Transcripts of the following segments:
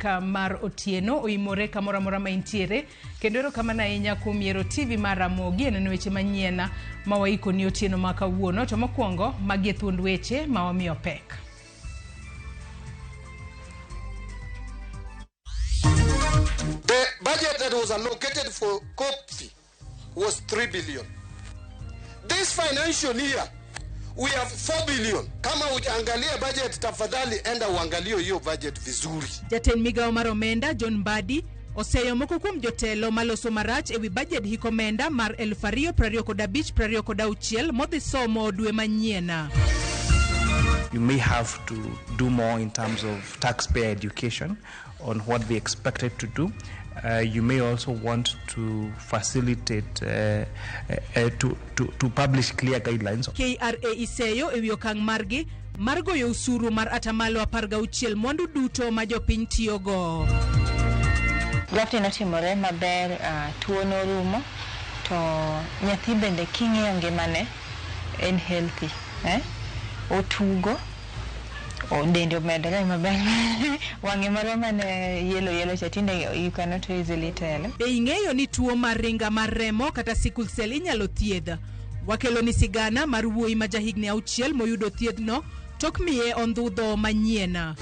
dakika mar otieno oimore kamoro amora ma intiere kendo erokamano ahinya kuom yiero TV mar Ramogi e neno weche manyien ma waikoni otieno ma kawuono. To mokwongo, magi e thuond weche ma wamiyo pek. The budget that was allocated for coffee was 3 billion. This financial year we have 4 billion. Kama hujaangalia budget, tafadhali enda uangalie hiyo budget vizuri. Jatend migawo mar omenda John Mbadi oseyo moko kuom jotelo maloso marach ewi bajed hik omenda mar 2025-2026 modhi somo dwe manyien. You may have to do more in terms of taxpayer education on what they expected to do. You may also want to facilitate, to publish clear guidelines. KRA iseyo ewi okang' margi mar goyo usuru mar atamalo 16 mwandu duto ma jopiny tiyogo. Grafting notimore maber, tuo norumo to nyathi bende king'iyo ngimane en healthy, eh? Otugo, dende omedore maber. Wang'e moro mane yellow yellow cha tinde you cannot easily tell. Be ing'eyo ni tuo mar ringa mar remo kata sickle cell inyalo thiedh? Wakelo ni sigana mar wuoyi ma jahigni 6 moyudo thiedhno tok miye ondhudho manyien.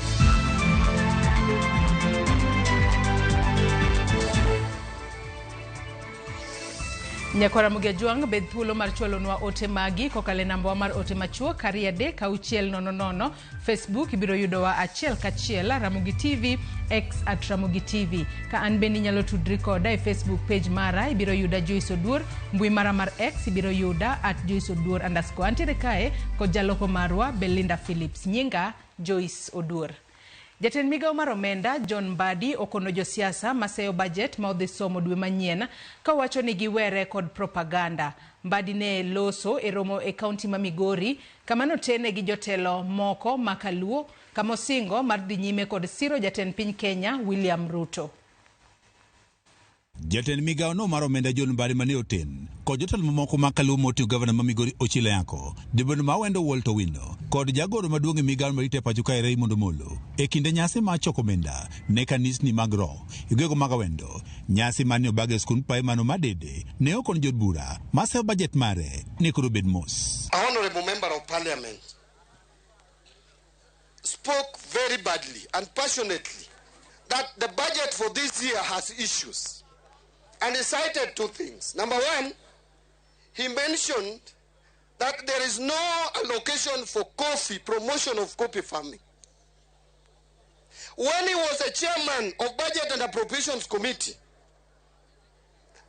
Nyakwara Ramogi Ajwang' bed thuolo mar chwalonwa ote magi kokalo e nambawa mar ote machuok 23600. Facebook ibiro yudowa achiel kachiel Ramogi TV, X at Ramogi TV. Ka an bende inyalo tudri koda e Facebook page mara ibiro yuda Joyce Oduor, mbui mara mar X ibiro yuda at Joyce Oduor underscore. Antiere kae kod jaloko marwa Belinda Phillips. Nyinga Joyce Oduor. Jatend migawo mar omenda John Mbadi okono josiasa maseyo budget ma odhi somo dwe manyien ka owacho ni giwere kod propaganda. Mbadi ne loso e romo e kaunti ma Migori kama notene gi jotelo moko ma Kaluo kama osingo mar dhi nyime kod siro jatend piny Kenya William Ruto. Jatend migawo no mar omenda John Mbadi mane oten kod jotelo mamoko ma Kaluo moting'o gavana ma Migori Ochilo Ayacko, jabedo ma Awendo Walter Owino kod jagoro maduong' e migawo marito e pacho kae Raymond Omolo e kinde nyasi mar choko omenda ne kanisni mag roho e gwenge mag Awendo. Nyasi mane obag e skund Paemano ma Dede ne okon jood bura maseyo bajet mare ni koro bed mos. A honorable member of parliament spoke very badly and passionately that the budget for this year has issues. And he cited two things. Number one, he mentioned that there is no allocation for coffee, promotion of coffee farming. When he was a chairman of Budget and Appropriations Committee,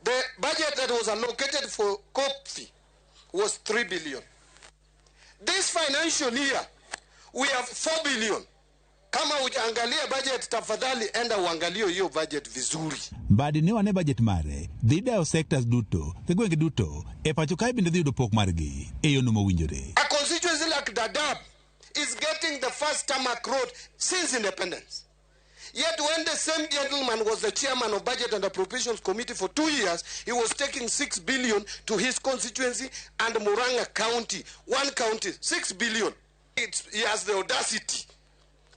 the budget that was allocated for coffee was 3 billion. This financial year, we have 4 billion. Kama hujaangalia budget, tafadhali enda uangalie hiyo budget vizuri. Mbadi ne wane budget mare dhi dayo sectors duto e gwenge duto e pacho kae bende dhi yudo pok margi e yono mowinjore. A constituency like Dadaab is getting the first tarmac road since independence. Yet when the same gentleman was the chairman of Budget and Appropriations Committee for 2 years, he was taking 6 billion to his constituency and Murang'a County. One county, 6 billion. He has the audacity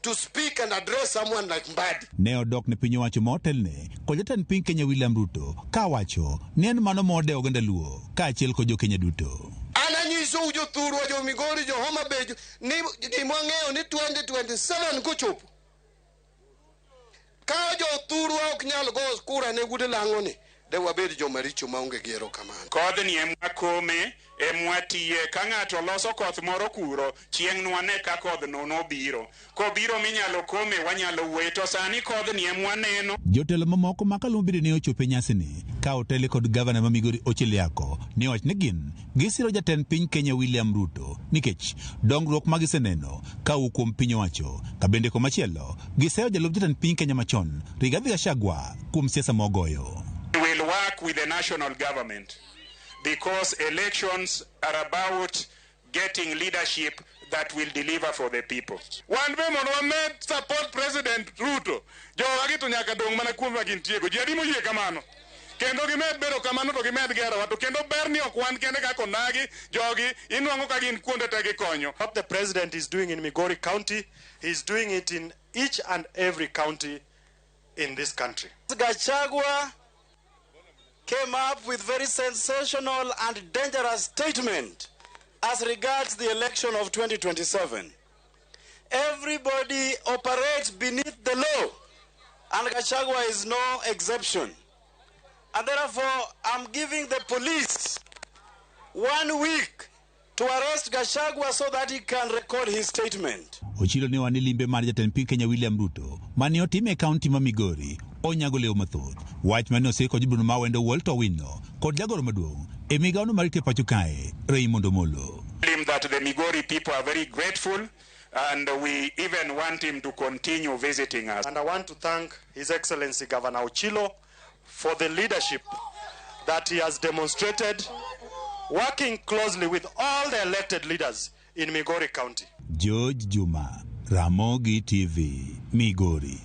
to speak and address someone like Mbadi. Ne odok ne piny owacho ma otelne kod jatend piny Kenya William Ruto kawacho ni en mano modewo oganda Luo kaachiel kod jo-Kenya duto. An anyisou jothurwa, jo Migori, jo Homa Bay, ni gima wang'eyo ni 2027 kochopo ka jothurwa ok nyal go kura ne Wuod Lang'o ni de wabed joma richo maonge gi erokamano. Kodhni emwa kome, emwa tiye. Ka ng'ato loso koth moro kuro, chieng' nwane ka kodhno nobiro. Kobiro minyalo kome, wanyalo wuoye. To sani kodhni emwa neno. Jotelo mamoko ma Kalumo bende ne ochopo e nyasini ka otele kod gavana ma Migori Ochilo Ayacko ne owacho ni gin gisiro jatend piny Kenya William Ruto nikech dongruok ma giseneno kawuok kuom piny owacho. Ka bende komachielo giseyo jalup jatend piny Kenya machon Rigathi Gachagua kuom siasa mogoyo. We will work with the national government because elections are about getting leadership that will deliver for the people. Wan be mondo wamed support President Ruto, jowa gi to nyaka dong' mana kuom ma gintiego. Ji adi moyie kamano? Kendo gimed bedo kamano to gimed gerowa. To kendo ber ni ok wan kende kaka onagi, jogi inwang'o ka gin kuonde te gikonyo. What the president is doing in Migori County, he is doing it in each and every county in this country. Gachagua came up with very sensational and dangerous statement as regards the election of 2027. Everybody operates beneath the law, and Gachagua is no exception. And therefore, I'm giving the police 1 week to arrest Gachagua so that he can record his statement. Ochilo ne wane limbe mar jatend piny Kenya William Ruto mane otime e kaunti ma Migori onyago leo mathoth. Wach mane osir kod jobuno ma Wendo Walter Owino kod jagoro maduong' e migawono mar rito e pacho kae Raymond Omolo. Him that the Migori people are very grateful and we even want him to continue visiting us. And I want to thank His Excellency Governor Ochilo for the leadership that he has demonstrated, working closely with all the elected leaders in Migori County. George Juma, Ramogi TV, Migori.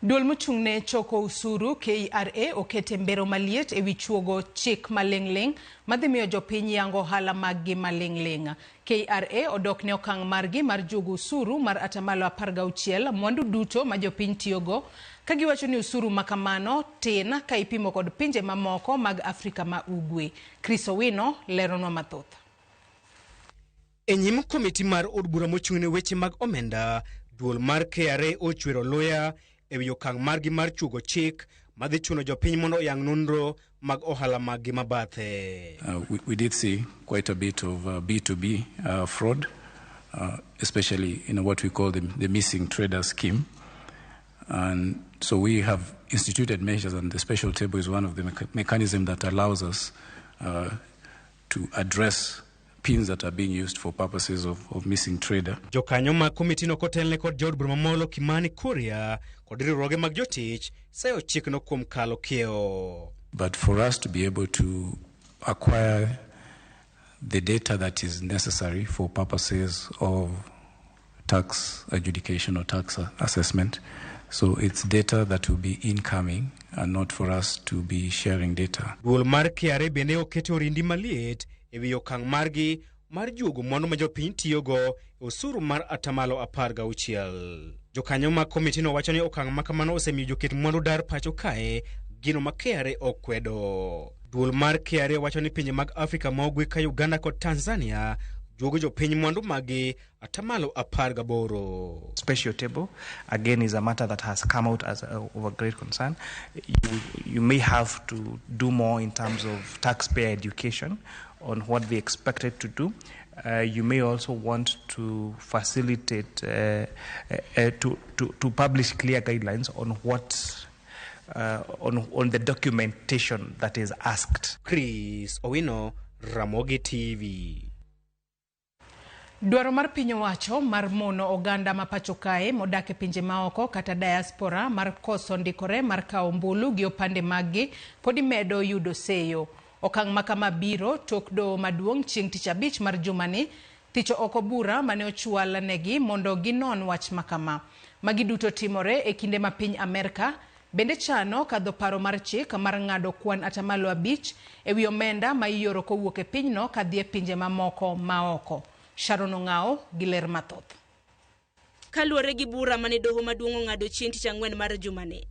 Duol mochung' ne choko usuru KRA okete mbero maliet ewi chuogo chik maling'ling' madhi miyo jopiny yango ohala maggi maling'ling'. KRA odok ne okang' margi mar juogo usuru mar atamalo 16 mwandu duto ma jopiny tiyogo ka giwacho ni usuru makamano tin ka ipimo kod pinje mamoko mag Afrika ma Ugwe. Chris Owino leronwa mathoth. E nyim komiti mar od bura mochung' ne weche mag omenda, duol mar KRA ochwero luya ewi okang' margi mar chuogo chik madhi chuno jopiny mondo oyang nonro mag ohala maggi mabathe. We did see quite a bit of B2B fraud, especially in what we call the missing trader scheme. And so we have instituted measures, and the special table is one of the mechanisms that allows us to address pins that are being used for purposes of missing trader. Jokanyo mag komitino kotelne kod jaod bura mamolo Kimani Kuria kod riwruoge mag jotich seyo chikno kuom kalo kiewo. But for us to be able to acquire the data that is necessary for purposes of tax adjudication or tax assessment, so it's data that will be incoming and not for us to be sharing data. Duol mar KRA bende oketo orindi maliet ewi okang' margi mar juogo mwandu ma jopiny tiyogo e osuru mar atamalo 16. Jokanyo mag komitino wacho ni okang' ma kamano osemiyo joket mwandu dar pacho kae, gino ma KRA okwedo. Duol mar KRA wacho ni pinje mag Afrika ma ugwe ka Uganda kod Tanzania juogo jopiny mwandu maggi atamalo 18. Special table, again, is a matter that has come out as of a great concern. You may have to do more in terms of taxpayer education on what they expected to do. You may also want to facilitate, to publish clear guidelines on what on the documentation that is asked. Chris Owino, Ramogi TV. Dwaro mar piny owacho mar mono oganda ma pacho kae modak e pinje maoko kata diaspora mar koso ndikore mar kawo ombulu gi opande maggi pod imedo yudo seyo. Okang' ma kama biro tok doho maduong' chieng' tich abich mar jumani thicho oko bura mane ochwal negi mondo ginon wach makama. Magi duto timore e kinde ma piny Amerka bende chano kadho paro mar chik mar ng'ado kwan atamalo 5 ewi omenda ma ioro kowuok e pinyno kadhi e pinje mamoko maoko. Sharon Ong'ao gi ler mathoth. Kaluwore gi bura mane doho maduong' ong'ado chieng' tich ang'wen mar jumani,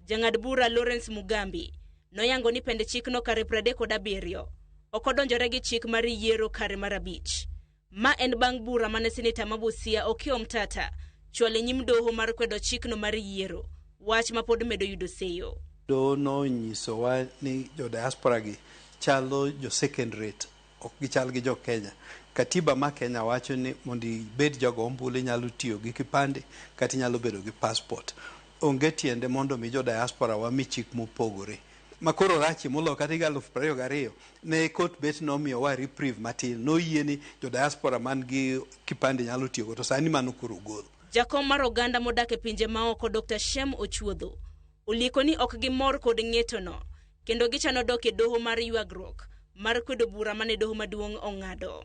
jang'ad bura Lawrence Mugambi noyango ni pend chikno kare 37 ok odonjore gi chik mar yiero kare mar 5. Ma en bang' bura mane seneta ma Busia Okiya Omtatah chwalo e nyim doho mar kwedo chikno mar yiero, wach ma pod medo yudo seyo. Doho nonyisowa ni jo diaspora gi chalo jo second rate, ok gichal gi jo Kenya. Katiba ma Kenya wacho ni mondo ibed jago ombulu inyalo tiyo gi kipande kata inyalo bedo gi passport. Onge tiende mondo mi jo diaspora wami chik mopogore. Makoro rachi moloyo kata higa 2022 ne court bet nomiyowa reprieve matin, noyie ni jo diaspora man gi kipande nyalo tiyogo, to sani mano koro ogol. Jakom mar oganda modak e pinje maoko Dr. Shem Ochuodho olieko ni ok gimor kod ng'etono kendo gichano dok e doho mar ywagruok mar kwedo bura mane doho maduong' ong'ado.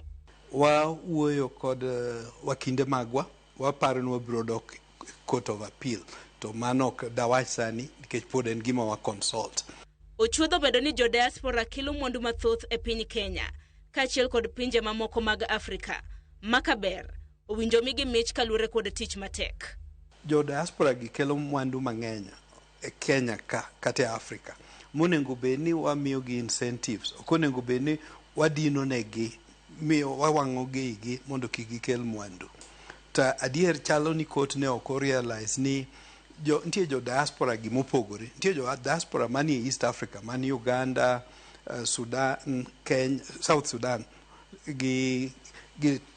Wawuoyo kod wakinde magwa, waparo ni wabiro dok Court of Appeal, to mano ok dawach sani nikech pod en gima wa consult. Ochuodho bedo ni jo diaspora kelo mwandu mathoth e piny Kenya kaachiel kod pinje mamoko mag Afrika ma kaber owinjo migi mich kaluwore kod tich matek. Jo diaspora gi kelo mwandu mang'eny e Kenya ka kata e Africa. Monego bed ni wamiyo gi incentives, ok onego bed ni wadino negi, miyo wawang'o gigi mondo kik gikel mwandu. To adier chalo ni court ne ok o-realize ni nitie jo diaspora gi mopogore. Nitie jo diaspora manie East Africa, mani Uganda, Sudan, Kenya, South Sudan, gi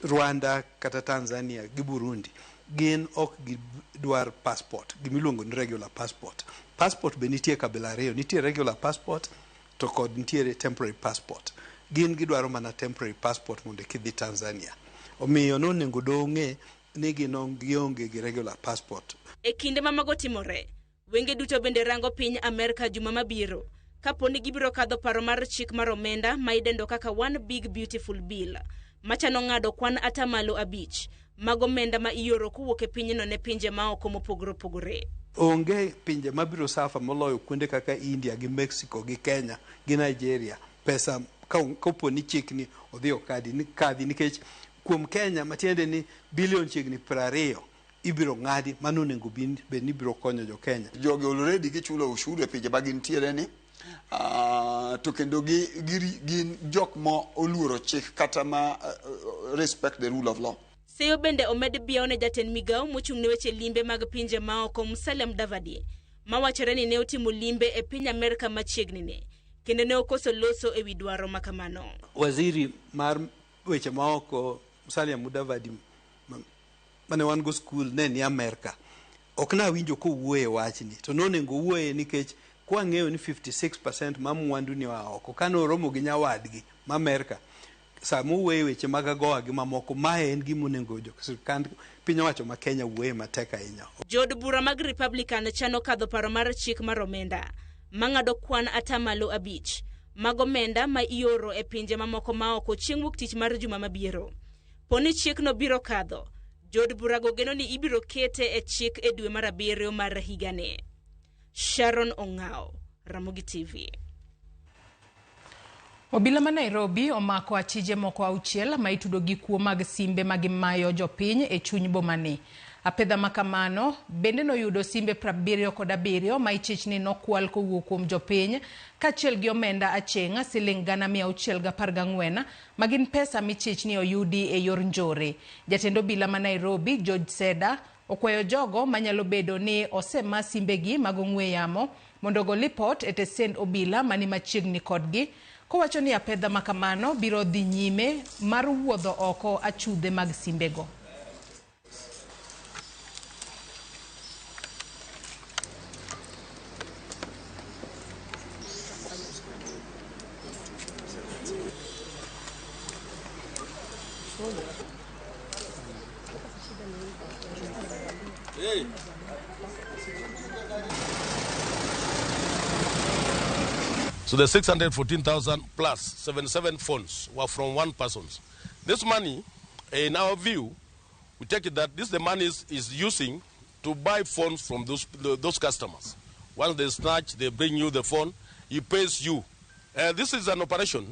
Rwanda kata Tanzania gi Burundi. Gin ok gidwar passport, gimiluongo ni regular passport. Passport be nitie kabila ariyo, nitie regular passport to kod nitiere temporary passport. Gin gidwaro mana temporary passport mondo kidhi Tanzania. Omiyo nonego dong'e ni gin gionge gi regular passport. E kinde ma mago timore, wenge duto bende rango piny Amerka juma mabiro kapo ni gibiro kadho paro mar chik mar omenda ma idendo kaka One Big Beautiful Bill, machano ng'ado kwan 5% mag omenda ma ioro kowuok e pinyno ne pinje maoko mopogore opogore. Onge pinje mabiro safa moloyo kuonde kaka India gi Mexico gi Kenya gi Nigeria. Pesa kapo ni chikni odhi okadhi nikech kuom Kenya matiende ni bilion chiegni 20 ibiro ng'adi, mano onego bed ni biro konyo jo Kenya. Jogi already gichulo ushuru e pinje ma gintiere ni, to kendo gin jok ma oluoro chik kata ma respect the rule of law. Seyo bende omed biao ne jatend migao mochung' ne weche limbe mag pinje maoko Musalia Mudavadi, mawachore ni ne otimo limbe e piny Amerka machiegni ni, kendo ne okoso loso ewi dwaro makamano. Waziri mar weche maoko Musalia Mudavadi mane wan go skul ne ni Amerka, ok nawinjo kowuoye wachni, to nonego owuoye nikech kwang'eyo ni 56% ma mwandu ni oa oko, kane oromo gi nyawadgi ma Amerka, sama owuoye weche mag agoa gi mamoko, mae en gima onego sirkand piny owacho ma Kenya wuoye matek ahinya. Jood bura mag Republican chano kadho paro mar chik mar omenda mang'ado kwan 5% mag omenda ma ioro e pinje mamoko maoko chieng' wuok tich mar juma mabiro. Poni chikno biro kadho, jood burago geno ni ibiro kete e chik e dwe mar 7 mar higani. Sharon Ong'ao, Ramogi TV. Obila ma Nairobi omako achije moko 6 ma itudo gi kuo mag simbe ma gimayo jopiny e chuny bomani. Apedha makamano bende noyudo simbe 77 ma ichich ni nokwal kowuok kuom jopiny kaachiel gi omenda aching' siling 614,000 ma gin pesa michich ni oyudi e yor njore. Jatend obila ma Nairobi George Seda okwayo jogo manyalo bedo ni osema simbegi mag ong'we yamo mondo ogo lipot e tesend obila mani machiegni kodgi, kowacho ni apedha makamano biro dhi nyime mar wuodho oko achudhe mag simbego. So the 614,000 plus 77 phones were from one person. This money, in our view, we take it that this the money is using to buy phones from those customers. Once they snatch, they bring you the phone, he pays you. This is an operation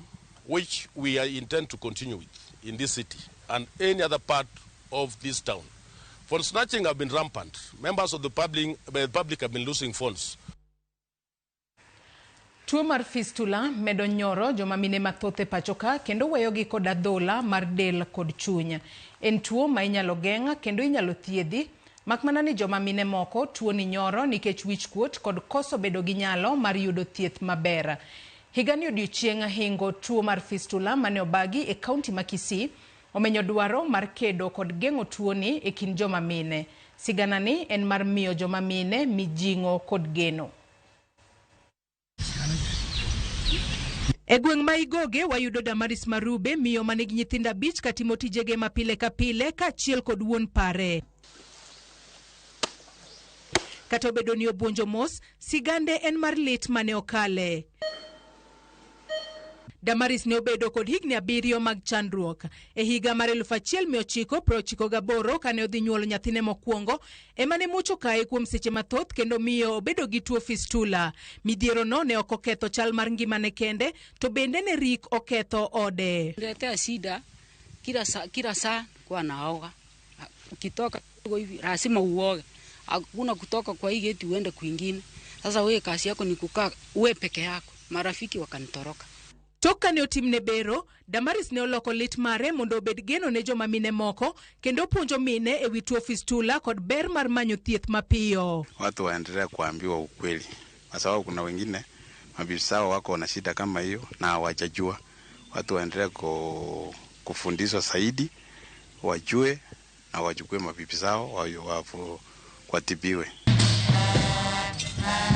which we intend to continue with in this city and any other part of this town. Phone snatching have been rampant. Members of the public have been losing phones. Tuo mar fistula medo nyoro joma mine mathoth e pacho ka kendo weyogi kod adhola mar del kod chuny. En tuo ma inyalo geng' kendo inyalo thiedhi, mak mana ni joma mine moko tuo ni nyoro nikech wichkuot kod koso bedo gi nyalo mar yudo thieth maber. Higani odiochieng' hingo tuo mar fistula mane obagi e kaunti ma Kisii omenyo dwaro mar kedo kod geng'o tuoni e kind joma mine. Sigana ni en mar miyo joma mine mijing'o kod geno. E gweng' ma Igoge wayudo Damaris Marube, miyo manigi nyithindo 5 katimo tijege ma pile ka pile kaachiel kod wuon pare. Kata obedo ni obuonjo mos, sigande en mar lit mane okale. Damaris ne obedo kod higni 7 mag chandruok. E higa mar 1998 kane odhi nyuolo nyathine mokwongo, ema ne much okaye kuom seche mathoth kendo miyo obedo gi tuo fistula. Midhiero no ne ok oketho chal mar ngimane kende, to bende ne rik oketho ode. Niletea shida kila saa kwa naoga. Ukitoka hivi lazima uoge. Hakuna kutoka kwa hii geti uende kwingine. Sasa wewe kazi yako ni kukaa uwe peke yako. Marafiki wakanitoroka. Tok kane otimne bero, Damaris ne oloko lit mare mondo obed geno ne joma mine moko kendo puonjo mine e wi tuo fistula kod ber mar manyo thieth mapiyo. Watu waendelea kuambiwa ukweli, kwa sababu kuna wengine mabibi zao wako na shida kama hiyo na hawajajua. Watu waendelee kufundishwa zaidi, wajue na wachukue mabibi zao watibiwe.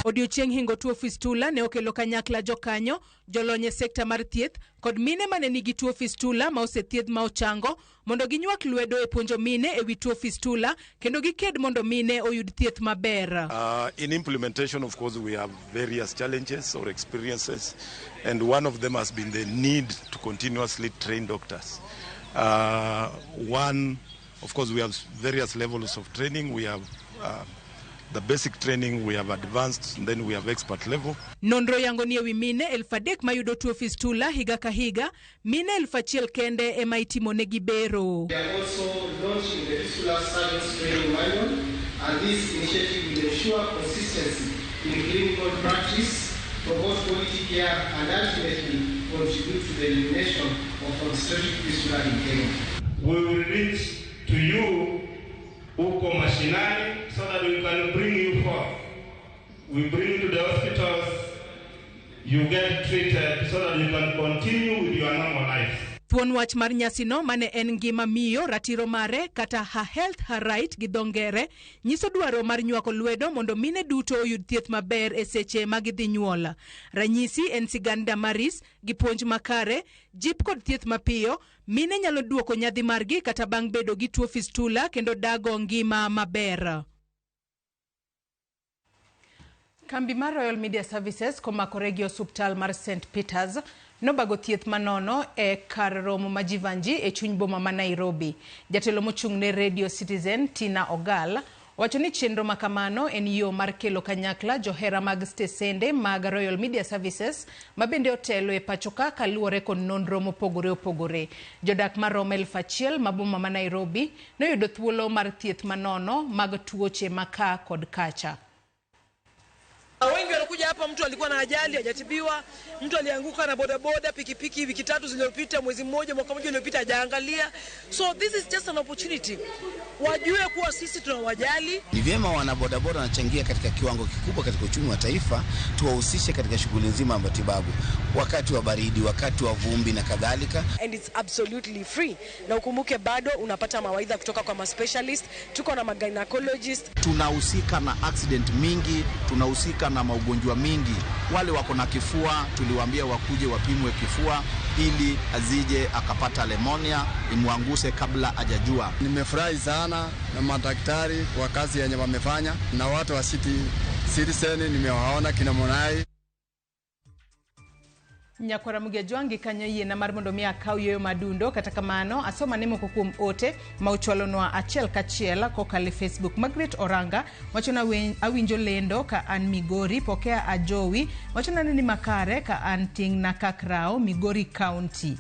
Odiochieng' hingo tuo fistula ne okelo kanyakla jokanyo, jolony e sekta mar thieth kod mine mane nigi tuo fistula ma osethiedh ma ochango mondo ginywak lwedo e puonjo mine e wi tuo fistula kendo giked mondo mine oyud thieth maber. In implementation, of course, we have various challenges or experiences, and one of them has been the need to continuously train doctors. One, of course, we have various levels of training. We have the basic training, we have advanced, and then we have expert level. Nonro yango ni ewi mine 3,000 mayudo tuo fistula higa ka higa, mine 1,000 kende ema itimonegi bero. We are also launching the Fistula Surgeons Training Manual, and this initiative will ensure consistency in clinical practice, promote quality care, and ultimately contribute to the elimination of obstetric fistula in Kenya. We will reach to you huko mashinani so that we can bring you forth. We bring you to the hospitals, you get treated so that you can continue with your normal life. Thuon wach mar nyasino mane en ngima miyo ratiro mare kata her health her right gi dho ngere nyiso dwaro mar nywako lwedo mondo mine duto oyud thieth maber e seche ma gidhi nyuol. Ranyisi en sigand Damaris gi puonj makare, jip kod thieth mapiyo, mine nyalo duoko nyadhi margi kata bang' bedo gi tuo fistula kendo dago ngima maber. Kambi mar Royal Media Services komakore gi osuptal mar St. Peters nobago thieth manono e kar romo ma Jivanji e chuny boma ma Nairobi. Jatelo mochung' ne Radio Citizen Tina Ogal wacho ni chenro makamano en yo mar kelo kanyakla johera mag stesende mag Royal Media Services ma bende otelo e pacho ka kaluwore kod nonro mopogore opogore. Jodak maromo 1,000 ma boma ma Nairobi noyudo thuolo mar thieth manono mag tuoche ma ka kod kacha. Wengi walikuja hapa, mtu alikuwa na ajali hajatibiwa, mtu alianguka na bodaboda, pikipiki wiki 3 zilizopita, mwezi mmoja, mwaka mmoja uliopita hajaangalia. So this is just an opportunity. Wajue kuwa sisi tunawajali. Ni vyema wanabodaboda wanachangia katika kiwango kikubwa katika uchumi wa taifa, tuwahusishe katika shughuli nzima ya matibabu, wakati wa baridi, wakati wa vumbi na kadhalika. And it's absolutely free. Na ukumbuke bado unapata mawaidha kutoka kwa ma specialist, tuko na gynecologist. Tunahusika na accident mingi, tunahusika na maugonjwa mingi. Wale wako na kifua tuliwaambia wakuje wapimwe kifua ili azije akapata pneumonia imwanguse kabla hajajua. Nimefurahi sana na madaktari kwa kazi yenye wamefanya na watu wa Citizen nimewaona kina Monai. Nyakwara Mugejwangi kanyo yiena mar mondo mi akaw yueyo madundo, kata kamano asoma ne moko kuom ote ma ochwalonwa achiel kachiel kokalo e Facebook. Margaret Oranga wachona awinjo lendo ka an Migori, Pokea Ajowi wachona ni makare ka an Tingna Kakrao, Migori County.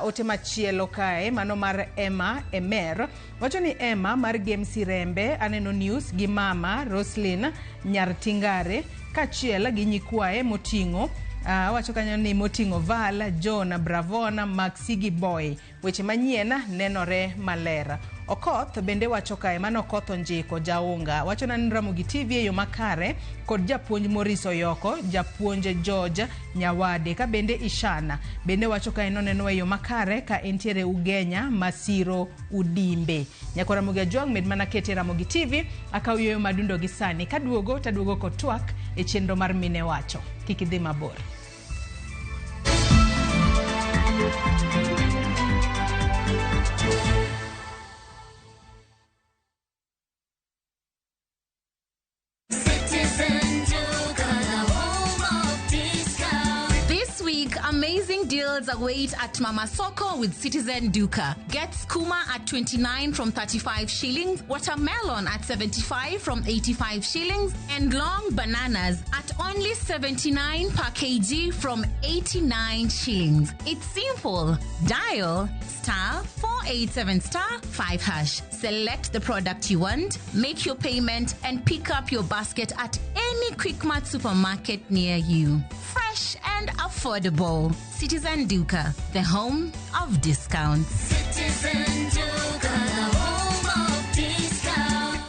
Ote machielo kae mano mar Emma Emer wacho ni Emma mar Game Sirembe aneno news gi mama Roslyn Nyar Tingare kaachiel gi nyikwaye moting'o wacho kanyo ni moting'o Val, John, Bravona, Maxi gi Boy. Weche manyien nenore maler. Okoth bende wacho kae, mano Okoth Onjiko Jaunga wacho na ni Ramogi TV e yo makare kod japuonj Maurice Oyoko, japuonj George Nyawade. Ka bende Ishana bende wacho kae noneno e yo makare ka entiere Ugenya Masiro Udimbe. Nyako Ramogi Ajwang' med mana kete Ramogi TV akaw yueyo madundo gi sani. Kaduogo taduogo kod twak e chenro mar mine wacho. Kik idhi mabor. This week, amazing deals await at Mama Soko with Citizen Duka. Get skuma at 29 from 35 shillings, watermelon at 75 from 85 shillings, and long bananas at only 79 per kg from 89 shillings. It's simple. Dial star 4 487 star 5 hash. Select the product you want, make your payment, and pick up your basket at any Quickmart supermarket near you. Fresh and affordable. Citizen Duka, the home of discounts. Citizen Duka, the home of discount.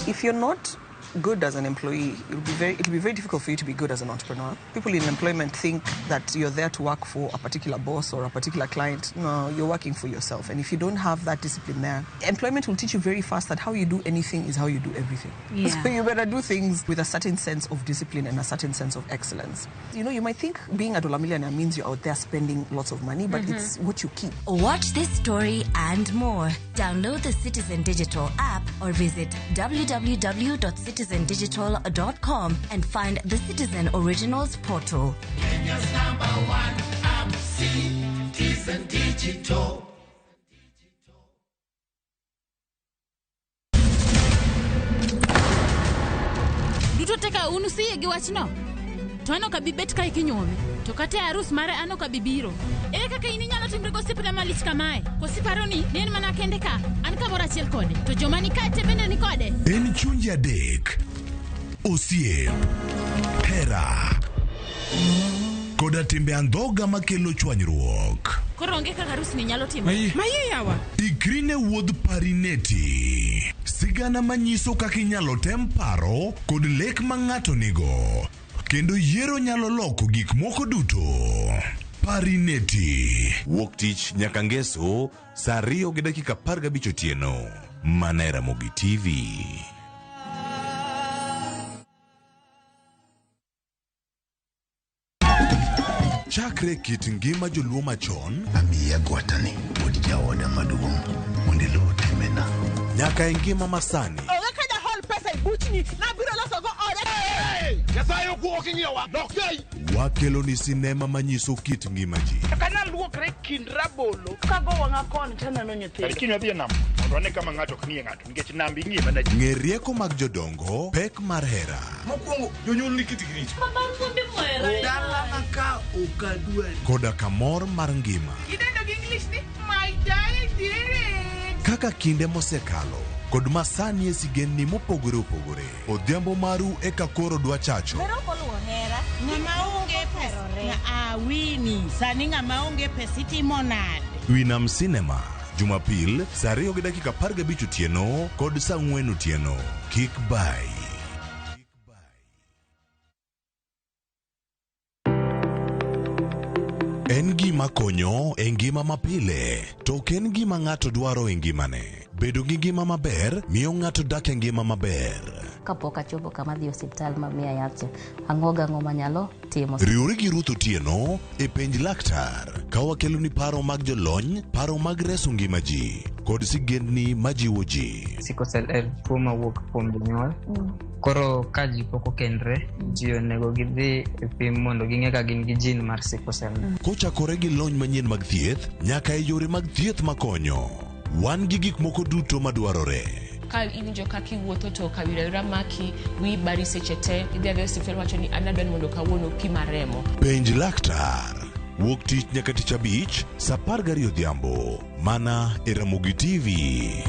If you're not good as an employee, it'll be very difficult for you to be good as an entrepreneur. People in employment think that you're there to work for a particular boss or a particular client. No, you're working for yourself. And if you don't have that discipline there, employment will teach you very fast that how you do anything is how you do everything. Yeah. So you better do things with a certain sense of discipline and a certain sense of excellence. You know, you might think being a dollar millionaire means you're out there spending lots of money, but it's what you keep. Watch this story and more. Download the Citizen Digital app or visit www.citizendigital.com and find the Citizen Originals portal. Kenya's number one app, Citizen Digital. Duto te ka un usiyie gi wachno? To an ok abi bet kae kinyuome. To kata e arus mare an ok abi biro. Ere kaka in inyalo timri gosiepna malich kamae? Koso iparo ni ne en mana kende ka? An kamoro achiel kode. To joma ni kae te bende ni kode. En chunje adek, osiep, hera, koda timbe andhoga makelo chwanyruok. Koro onge kaka arus ni nyalo timore. Maye yawa. Ikri ne wuodh Parineti. Sigana manyiso kaka inyalo tem paro kod lek ma ng'ato nigo. Kendo yiero nyalo loko gik moko duto. Parineti. Wuok tich nyaka ngeso saa 2:15 otieno. Mana e Ramogi TV. Chakre kit ngima joluo machon Amiya gwatani wuod jaoda maduong' mondo iluw timena. nyaka e ngima masani. Onge ka jahol pesa e buchni nabiro losogo ode. Nyasaye okuo king'iyowa dok jai Wakelo ni sinema manyiso kit ngima ji. Kana luokre kind rabolo kago wang'a koni taneno nyithindo. Kiny wadhi e nam mondo wane kama ng'ato ok ng'iye ng'ato nikech nam ing'iye mana ji. Ng'e rieko mag jodongo, pek mar hera, Mokwongo jonyuol ni kitgi richo. Dalana ka ok adwari. koda kamor mar ngima. Idendo gi English ni my darling. Kaka kinde mosekalo kod masani e sigendni mopogore opogore. Odhiambo maru eka koro dwa chacho. Ng'ama onge pesa awini sani ng'ama onge pesa itimo nade? Winam Cinema, Jumapil saa 2:15 otieno kod saa 4 otieno. Kik bai. En gima konyo e ngima mapile, to ok en gima ng'ato dwaro e ngimane. Bedo gi ngima maber miyo ng'ato dak e ngima maber. Kapok achopo kama adhi e osiptal ma miya yath cha, ang'o gang'o manyalo timo. Riwri gi Ruth Otieno e penj laktar ka wakeloni paro mag jolony, paro mag reso ngima ji kod sigendni majiwo ji. Sickle cell en tuo mawuok kuom jonyuol. Koro ka ji pok okendre, ji onego gidhi e pim mondo ging'e ka gin gi gene mar sickle cell. Kochakore gi lony manyien mag thieth nyaka e yore mag thieth makonyo. Wan gi gik moko duto madwarore. Ka iwinjo kaka iwuotho to kawira wira maki, wiyi bari seche te, idhi adhiya e osiptal wacho ni an adwa ni mondo kawuono pima remo. Penj laktar. Wuok tich nyaka tich abich saa 12 odhiambo. Mana e Ramogi TV.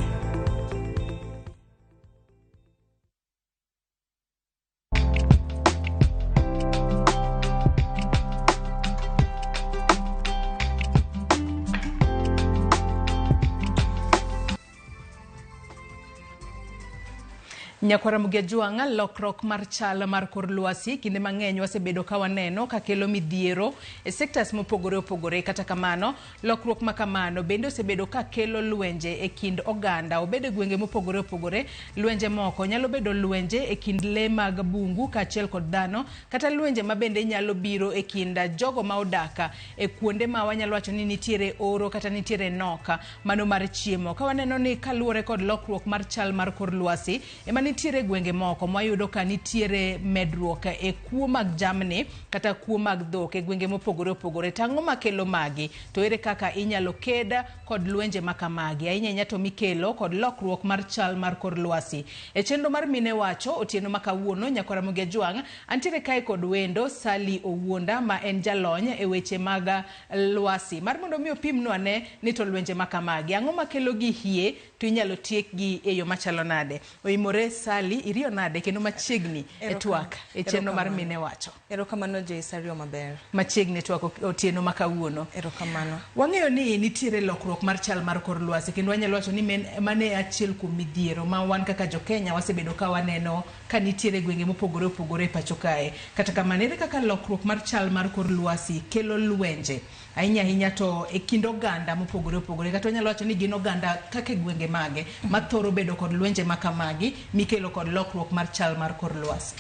Nyakwara Mugejuang', lokruok mar chal mar kor lwasi kinde mang'eny wasebedo ka waneno ka kelo midhiero e sectors mopogore opogore. Kata kamano, lokruok ma kamano bende osebedo ka kelo lwenje e kind oganda, obed e gwenge mopogore opogore. Lwenje moko nyalo bedo lwenje e kind lee mag bungu kaachiel kod dhano, kata lwenje ma bende nyalo biro e kind jogo ma odak e kuonde ma wanyalo wacho ni nitiere oro kata nitiere nok mano mar chiemo. Ka waneno ni kaluwore kod lokruok mar chal mar kor lwasi, ema nitiere nitiere gwenge moko mwayudo ka nitiere medruok e kuo mag jamni kata kuo mag dhok e gwenge mopogore opogore. To ang'o makelo magi? To ere kaka inyalo ked kod lwenje ma kamagi? Ahinya ahinya to mikelo kod lokruok mar chal mar kor lwasi. E chenro mar Mine Wacho otieno ma kawuono, Nyakwar Ramogi Ajwang', antiere kae kod wendo Sally Owuonda ma en jalony e weche mag lwasi. Mar mondo mi opimnwa ne ni to lwenje ma kamagi, ang'o makelo gi hie to inyalo tiekgi e yo machalo nade? Oimore Sally, iriyo nade kendo machiegni e twak e chenro mar Mine Wacho. Erokamano Joyce, ariyo maber. Machiegni e twak otieno ma kawuono. Erokamano. Wang'eyo ni nitiere lokruok mar chal mar kor lwasi kendo wanyalo wacho ni mano e achiel kuom midhiero ma wan kaka jo Kenya wasebedo ka waneno ka nitiere gwenge mopogore opogore e pacho kae. Kata kamano, ere kaka lokruok mar chal mar kor lwasi kelo lwenje ahinya ahinya to e kind oganda mopogore opogore kata wanyalo wacho ni gin oganda kaka e gwenge mage ma thoro bedo kod lwenje ma kamagi mikelo kod lokruok mar chal mar kor lwasi?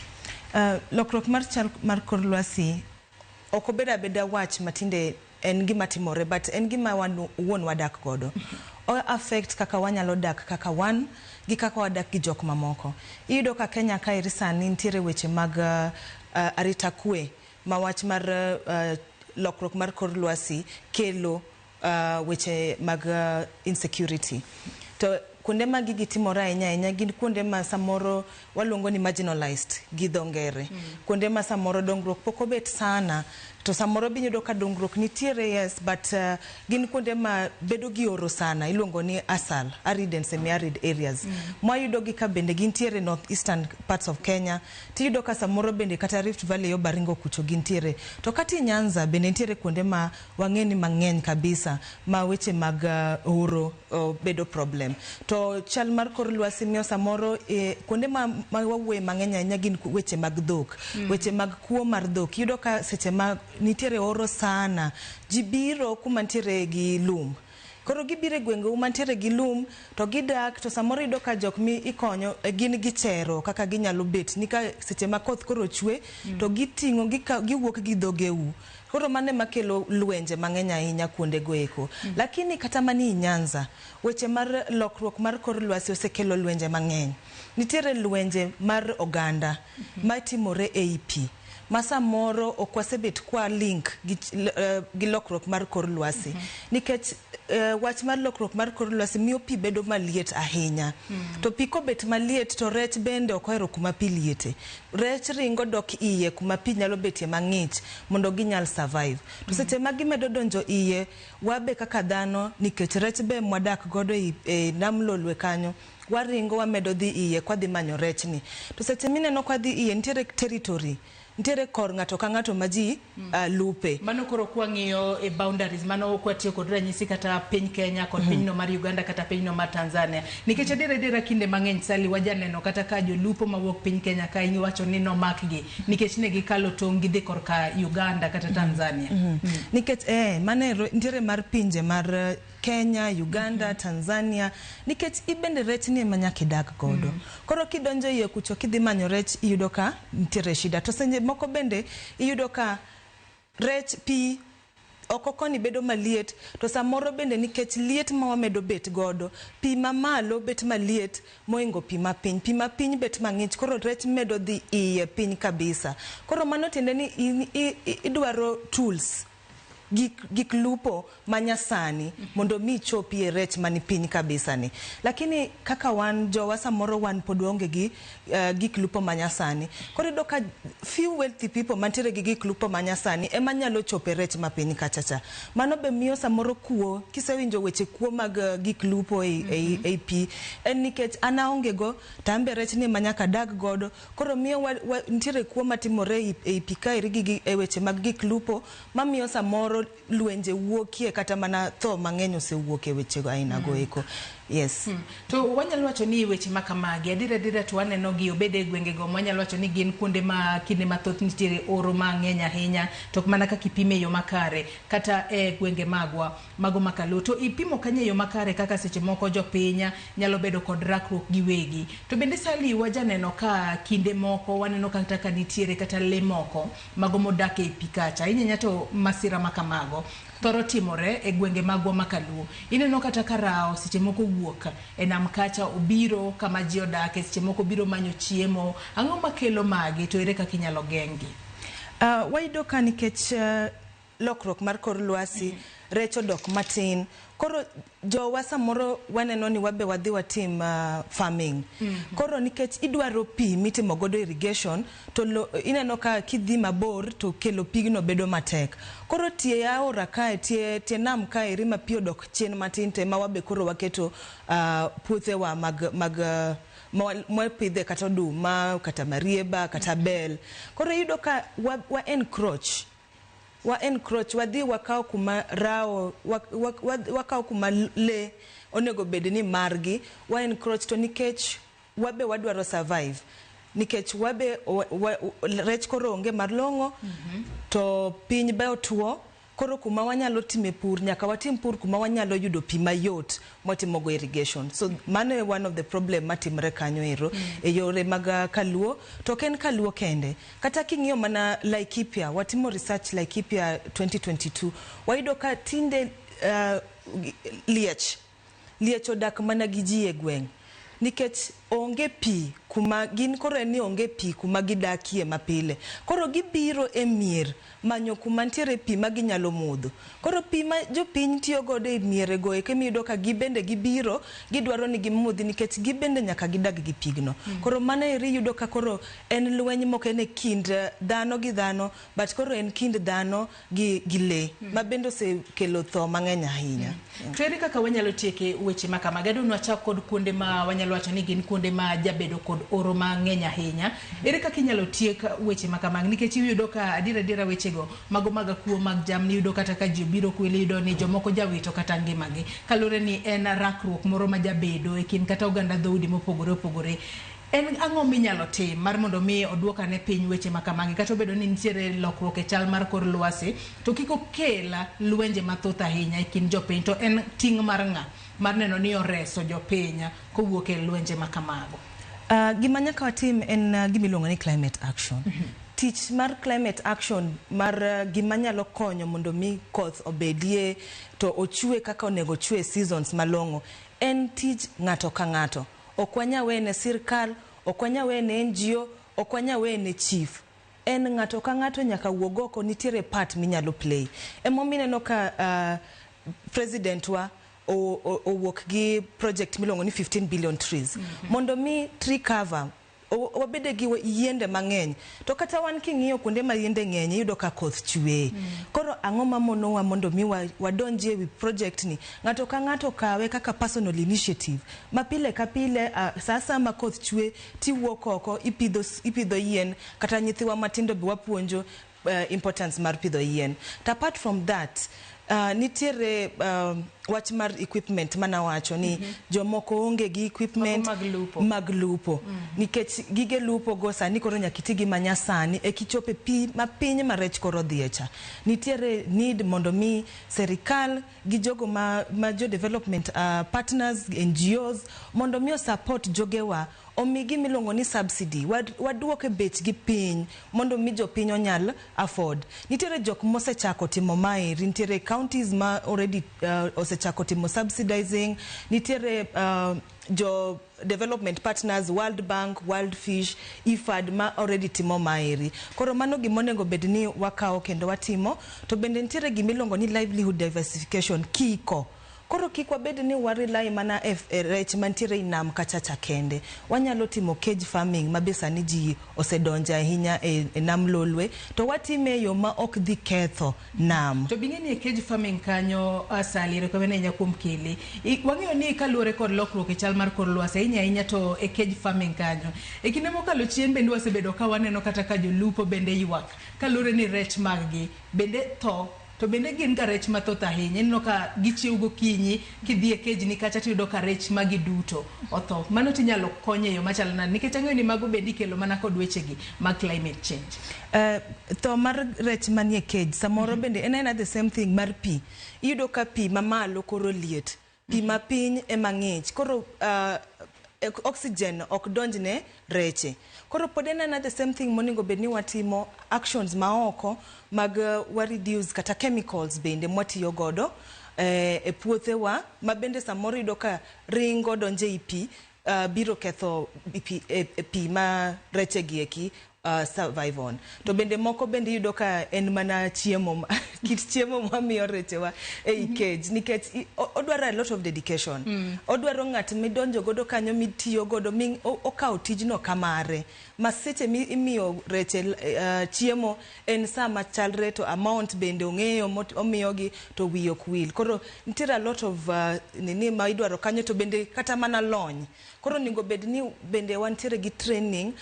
Lokruok mar chal mar kor lwasi ok obedo abeda wach matinde en gima timore, but en gima wan wuon wadak godo. O affect kaka wanyalo dak kaka wan gi kaka wadak gi jok mamoko. Iyudo ka Kenya kaeri sani nitiere weche mag arita kwe ma wach mar lokruok mar kor lwasi kelo weche mag insecurity. To kuonde ma gigi timore ahinya ahinya gin kuonde ma samoro waluongo ni marginalized gi dho ngere. Kuonde ma samoro dongruok pok obet sana, to samoro be iyudo ka dongruok nitiere, yes, but gin kuonde ma bedo gi oro sana, iluongo ni ASAL, arid and semi-arid areas. Mwayudo gi ka bende gintiere north eastern parts of Kenya, tiyudo ka samoro bende kata Rift Valley yo Baringo kucho gintiere. To kata i Nyanza bende nitiere kuonde ma wang'e ni mang'eny kabisa ma weche mag oro bedo problem. To chal mar kor lwasi miyo samoro kuonde ma wawuoye mang'eny ahinya gin weche mag dhok. Weche mag kuo mar dhok. Iyudo ka seche ma nitiere oro sana, ji biro kuma nitiere gi lum. Koro gibiro e gwengeu mantiere gi lum to gidak, to samoro iyudo ka jok mi ikonyo gin gichero kaka ginyalo bet ni ka seche ma koth koro chwe to giting'o giwuok gi dhogeu. Koro mano ema kelo lwenje mang'eny ahinya kuonde go eko. Lakini kata mani i Nyanza, weche mar lokruok mar kor lwasi osekelo lwenje mang'eny. Nitiere lwenje mar oganda matimore ei pi, ma samoro ok wasebet kwa link gi lokruok mar kor lwasi. Nikech wach mar lokruok mar kor lwasi miyo pi bedo maliet ahinya. To pi kobet maliet to rech bende ok ohero kuma pi liete. Rech ringo dok iye kuma pi nyalo betie mang'ich mondo ginyal survive. To seche ma gimedo donjo iye, wabe kaka dhano, nikech rech be mwadak godo e nam Lolwe kanyo, waringo wamedo dhi iye kwadhi manyo rech ni. To seche mineno kwadhi iye nitiere territory, nitiere kor ng'ato ka ng'ato ma ji lupe. Mano koro kwang'iyo e boundaries, mano kwatiyo kod ranyisi kata piny Kenya kod pinyno mar Uganda kata pinyno mar Tanzania. Nikech adiera adiera kinde mang'eny Sally wajaneno kata ka jolupo mawuok piny Kenya ka iwacho ni nomakgi nikech ne gikalo tong' gidhi korka Uganda kata Tanzania. Nikech mano nitiere mar pinje mar Kenya, Uganda, Tanzania, nikech ibende rech ni ema nyaka idag godo. Koro kidonjo iye kucho kidhi manyo rech iyudo ka nitiere shida. To seche moko bende iyudo ka rech pi oko koni bedo maliet, to samoro bende nikech liet ma wamedo bet godo, pi mamalo bet maliet moingo pi mapiny, pi mapiny bet mang'ich, koro rech medo dhi iye piny kabisa. Koro mano tiende ni idwaro tools, gik lupo manyasani mondo mi ichopie rech mani piny kabisa ni. Lakini kaka wan jowa samoro wan pod waonge gi gik lupo manyasani. Koro iyudo ka few wealthy people mantiere gi gik lupo manyasani ema nyalo chope rech mapiny kacha cha. Mano be miyo samoro kuo, kisewinjo weche kuo mag gik lupo ei pi, en nikech an aonge go to an be rech ni ema nyaka adag godo. Koro miyo nitiere kuo matimore ei pi kaeri gi e weche mag gik lupo mamiyo samoro lwenje wuokie kata mana tho mang'eny osewuok e weche aina go eko. Yes. To wanyalo wacho ni weche ma kamagi adiera adiera to waneno gi obed e gwengego mwanyalo wacho ni gin kuonde ma kinde mathoth nitiere oro mang'eny ahinya, to ok mana kaka ipime e yo makare kata e gwenge magwa mago makaluo. To ipimo kanyo e yo makare kaka seche moko jopiny nyalo bedo kod rakruok giwegi. To bende Sally wajaneno ka kinde moko waneno kata ka nitiere kata lee moko mago modak ei pi kacha, ahinya ahinya to masira ma kamago thoro timore e gwenge magwa makaluo. Ineno kata ka rao seche moko owuok e nam kacha obiro kama ji odake, seche moko obiro manyo chiemo. Ang'o makelo magi to ere kaka inyalo geng'gi? Wayudo ka nikech lokruok mar kor lwasi, rech odok matin. Koro jowa samoro waneno ni wabe wadhi watim farming. Koro nikech idwaro pi mitimo godo irrigation, to ineno ka kidhi mabor to kelo pigno bedo matek. Koro tie aora kae, tie nam kae eri ma pi odok chien matin te ma wabe koro waketo puothewa mag mwapidhe kata oduma, kata marieba, kata bel. Koro iyudo ka wa encroach. Wa encroach, wadhi wakaw kuma rao, wakaw kuma le onego bed ni margi, wa encroach to nikech wabe wadwaro survive. Nikech wabe rech koro onge mar long'o, to piny be otuo, koro kuma wanyalo time pur, nyaka watim pur kuma wanyalo yudo pi mayot mwatimogo irrigation. So mano e one of the problem matimre kanyo ero e yore mag kaluo, to ok en kaluo kende. Kata king'iyo mana Laikipia, watimo research Laikipia 2022, wayudo ka tinde liech odak mana gi ji e gweng'. Nikech onge pi kuma gin, koro en ni onge pi kuma gidakie mapile. Koro gibiro e mier manyo kuma nitiere pi ma ginyalo modho. Koro pi ma jopiny tiyo godo e miere go eke miyudo ka gibende gibiro gidwaro ni gimodhi nikech gibende nyaka gidag gi pigno. Koro mano eri yudo ka koro en lweny mok en e kind dhano gi dhano, but koro en kind dhano gi le ma bende osekelo tho mang'eny ahinya. To ere kaka wanyalo tieke weche ma kamagi? Adwa ni wachak kod kuonde ma wanyalo wacho ni gin kuonde ma jabedo kod oro mang'eny ahinya. Ere kaka inyalo tiek weche ma kamagi? Nikech iyudo ka adiera adiera wechego mago mag kuo mag jamni, iyudo kata ka ji obiro kwele, iyudo ni jomoko jawito kata ngimagi. Kaluwore ni en rakruok moro ma jabedo e kind kata oganda dhoudi mopogore opogore. En ang'o minyalo tim mar mondo mi oduok ane piny weche ma kamagi, kata obedo ni nitiere lokruok e chal mar kor lwasi, to kik okel lwenje mathoth ahinya e kind jopiny, to en ting' mar ng'a mar neno ni oreso jopiny kowuok e lwenje ma kamago? Gima nyaka watim en gima iluongo ni climate action. Tich mar climate action mar gima nyalo konyo mondo mi koth obedie to ochwe kaka onego ochwe seasons malong'o en tij ng'ato ka ng'ato. Ok wanyal wene sirkal, ok wanyal wene NGO, ok wanyal wene chief. En ng'ato ka ng'ato nyaka wuog oko, nitiere part minyalo play. Emomiyo ineno ka president wa owuok gi project miluongo ni 15 billion trees. Mondo mi tree cover wabede gi yiende mang'eny. To kata wan king'iyo kuonde ma yiende ng'eny, iyudo ka koth chwe. Koro ang'o mamonowa mondo mi wadonjie wi project ni? Ng'ato ka ng'ato kawe kaka personal initiative. Ma pile ka pile, sa asaya ma koth chwe, tiwuok oko, ipidho yien, kata nyithiwa matindo be wapuonjo importance mar pidho yien. To apart from that, nitiere wach mar equipment manawacho ni jomoko onge gi equipment mag lupo. Mag lupo. Nikech gige lupo go sani koro nyaka iti gi manyasani e kichope pi mapiny ma rech koro dhiye cha. Nitiere need mondo mi serikal gi jogo ma jo development partners, NGOs, mondo mi support jogewa, omi gima iluongo ni subsidy, waduoke bechgi piny mondo mi jopiny onyal afford. Nitiere jok mosechako timo maeri, nitiere counties ma already osechako timo subsidizing, nitiere jo development partners, World Bank, World Fish, IFAD ma already timo maeri. Koro mano gima onego bed ni wakawo kendo watimo. To bende nitiere gima iluongo ni livelihood diversification, kiko. Koro kik wabed ni wa rely mana e rech mantiere e nam kachacha kende. Wanyalo timo cage farming ma be sani ji osedonje ahinya e nam Lolwe, to watime e yo ma ok dhi ketho nam. To bing'e ni e cage farming kanyo, Sally, erokamano ahinya kuom kele. Wang'eyo ni kaluwore kod lokruok e chal mar kor lwasi, ahinya ahinya to e cage farming kanyo. E kinde mokalo chien bende wasebedo ka waneno kata ka jolupo bende ywak kaluwore ni rech mag gi bende tho, to bende gin ga rech mathoth ahinya. Ineno ka gichiew gokinyi, kidhi e kejni kacha tiyudo ka rech magi duto otho. Mano tinyalo kony e yo machalo nade? Nikech ang'eyo ni mago bende ikelo mana kod wechegi mag climate change. Tho mar rech manie cage samoro bende en aena the same thing mar pi. Iyudo ka pi mamalo koro liet, pi mapiny ema ng'ich. Koro oxygen ok donj ne reche. Koro pod en another the same thing monego bed ni watimo actions maoko mag wa reduce kata chemicals bende mwatiyo godo e puothewa, ma bende samoro iyudo ka ringo donjo ei pi, biro ketho pi, pi ma reche gi eki survive on. To bende moko bende iyudo ka en mana chiemo, kit chiemo mwamiyo rechewa ei cage, nikech odwaro a lot of dedication. Odwaro ng'at midonjo godo kanyo, mitiyo godo, mi okawo tijno kamare ma seche mi imiyo reche chiemo en saa machalre, to amount bende ong'eyo omiyogi, to wiye ok wil. Koro nitiere a lot of nini ma idwaro kanyo, to bende kata mana lony. Koro onego bed ni bende wantiere gi training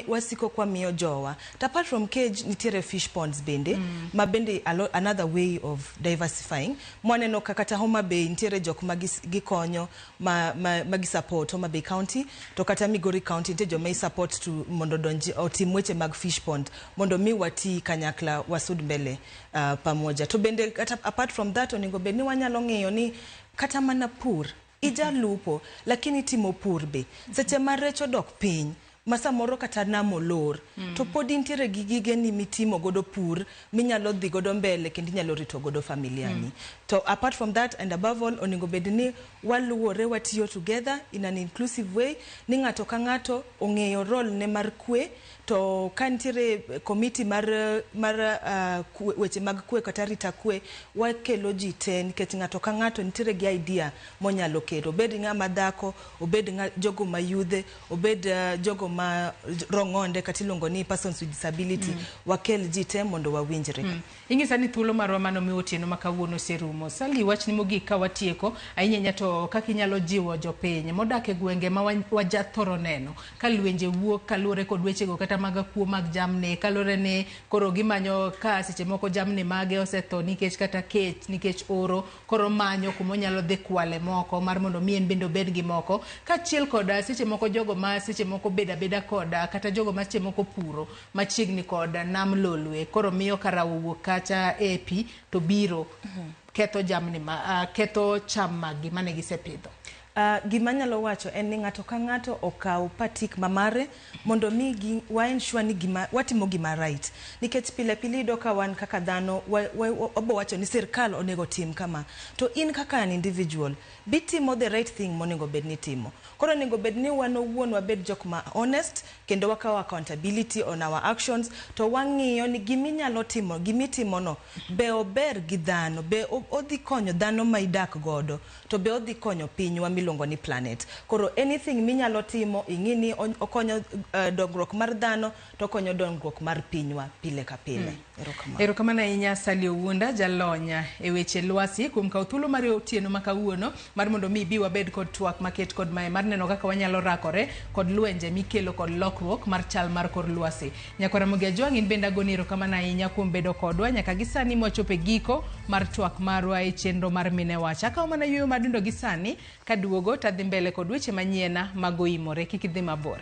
wasiko kwamiyo jowa. To apart from cage, nitiere fish ponds bende, ma bende another way of diversifying. Mwaneno ka kata Homa Bay nitiere jok ma gikonyo ma gi support Homa Bay County, to kata Migori County nitie joma i support to mondo donji otim weche mag fish pond, mondo mi wati kanyakla, wasud mbele pamoja. To bende kata apart from that, onego bed ni wanyalo ng'iyo ni kata mana pur, ijalupo lakini timo pur be, seche ma rech odok piny, ma samoro kata nam olor, to pod intiere gi gigeni mitimo godo pur minyalo dhi godo mbele kendo inyalo rito godo familia ni. To apart from that, and above all, onego bed ni waluwore, watiyo together in an inclusive way, ni ng'ato ka ng'ato ong'eyo role ne mar kwe. To ka nitiere committee mar weche mag kwe kata rita kwe, wakelo ji te, nikech ng'ato ka ng'ato nitiere gi idea monyalo kelo, obed ng'ama dhako, obed jogo ma yudhe, obed jogo ma rong'onde kata iluongo ni persons with disability. Wakel ji te mondo wawinjre. Ing'isa ni thuolo marwa mano mi otieno ma kawuono oserumo. Sally, wachni mogik ka watieko, ahinya ahinya to kaka inyalo jiwo jopiny modak e gwenge ma wajathoro neno ka lwenje wuok kaluwore kod wechego kata mag kuo mag jamni, kaluwore ni koro gimanyo ka seche moko jamni mage osetho nikech kata kech, nikech oro, koro manyo kuma onyalo dhi kwale moko mar mondo mi en bende obed gi moko, kaachiel kod seche moko jogo ma seche moko bedo abeda koda kata jogo ma seche moko puro machiegni kod nam Lolwe, koro miyo ka rawo wuok kacha e pi to biro ketho jamni ma ketho cham maggi mane gisepidho. Gima anyalo wacho en ni ng'ato ka ng'ato okaw patik mamare mondo mi gi wa ensure ni gima watimo gima right, nikech pile pile iyudo ka wan kaka dhano wabo wacho ni sirkal onego tim kama, to in kaka an individual bitimo the right thing monego bed ni timo. Koro onego bed ni wan owuon wabed jok ma honest kendo wakawo accountability on our actions, to wang'iyo ni giminyalo timo, gimitimono be ober gi dhano, be odhi konyo dhano ma idak godo, to be odhi konyo pinywa miluongo ni planet. Koro anything minyalo timo, ing'i ni okonyo dongruok mar dhano, to okonyo dongruok mar pinywa pile ka pile. Erokamano. Erokamano ahinya, Sally Owunda, jalony e weche lwasi, kuom kawo thuolo mar otieno ma kawuono mar mondo mi ibi wabed kod twak maket kod mae mar neno kaka wanyalo rakore kod lwenje mikelo kod lokruok mar chal mar kor lwasi. Nyakwara Ramogi Ajwang', in bende agoni erokamano ahinya kuom bedo kodwa nyaka gi sani mwachopo e giko mar twak marwa e chenro mar Mine Wach. Akawo mana yueyo madundo gi sani kaduogo tadhi mbele kod weche manyiena magoimore. Kik idhi mabor.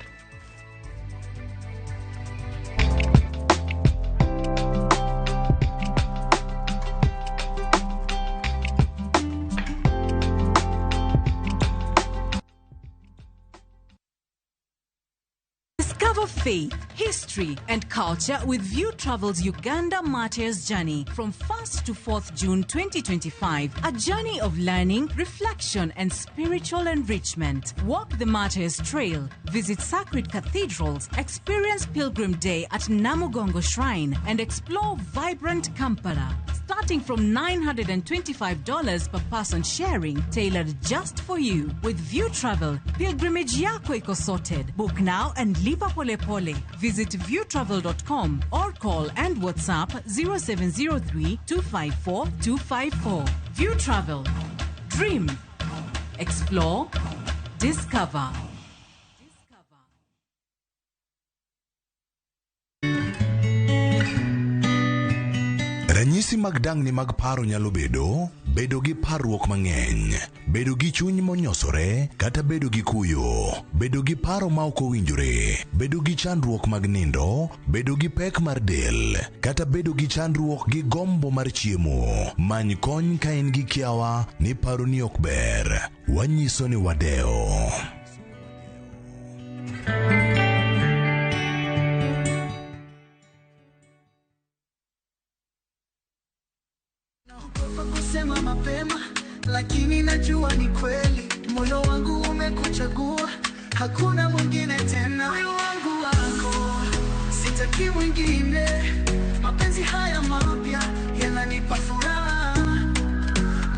Discover faith, history, and culture with View Travels Uganda Martyrs Journey from 1st to 4th June 2025. A journey of learning, reflection, and spiritual enrichment. Walk the Martyrs Trail, visit sacred cathedrals, experience Pilgrim Day at Namugongo Shrine, and explore vibrant Kampala. Starting from $925 per person sharing, tailored just for you. With View Travel, pilgrimage yako iko sorted. Book now and lipa pole pole. Visit viewtravel.com or call and WhatsApp 0703 254 254. View Travel. Dream. Explore. Discover. Ranyisi mag dang'ni mag paro nyalo bedo bedo gi parruok mang'eny, bedo gi chuny monyosore kata bedo gi kuyo, bedo gi paro ma ok owinjore, bedo gi chandruok mag nindo, bedo gi pek mar del, kata bedo gi chandruok gi gombo mar chiemo. Many kony ka in gi kiawa ni paroni ok ber. Wanyiso ni wadewo. Naogopa kusema mapema, lakini najua ni kweli. Moyo wangu umekuchagua, hakuna mwingine tena. Moyo wangu wako, sitaki mwingine. Mapenzi haya mapya yananipa furaha.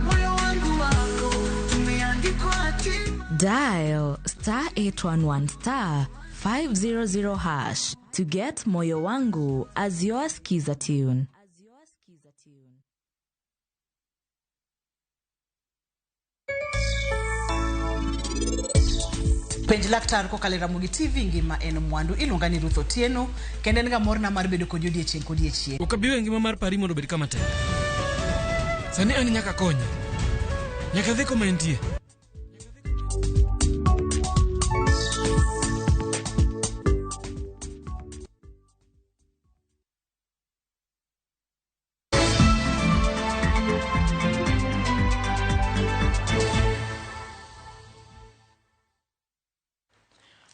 Moyo wangu wako, tumeandikwa hatima. Dial star 811 star 500 hash to get Moyo Wangu as your skiza tune. Penj laktar kokalo e Ramogi TV ngima en mwandu iluonga ni Ruth Otieno kendo en ga morna mar bedo kodi odiechieng' kodiechieng'. Ok abi weyo ngima mar Pari mondo obed kama tek. Sani an nyaka akonye. Nyaka adhi kuma entie.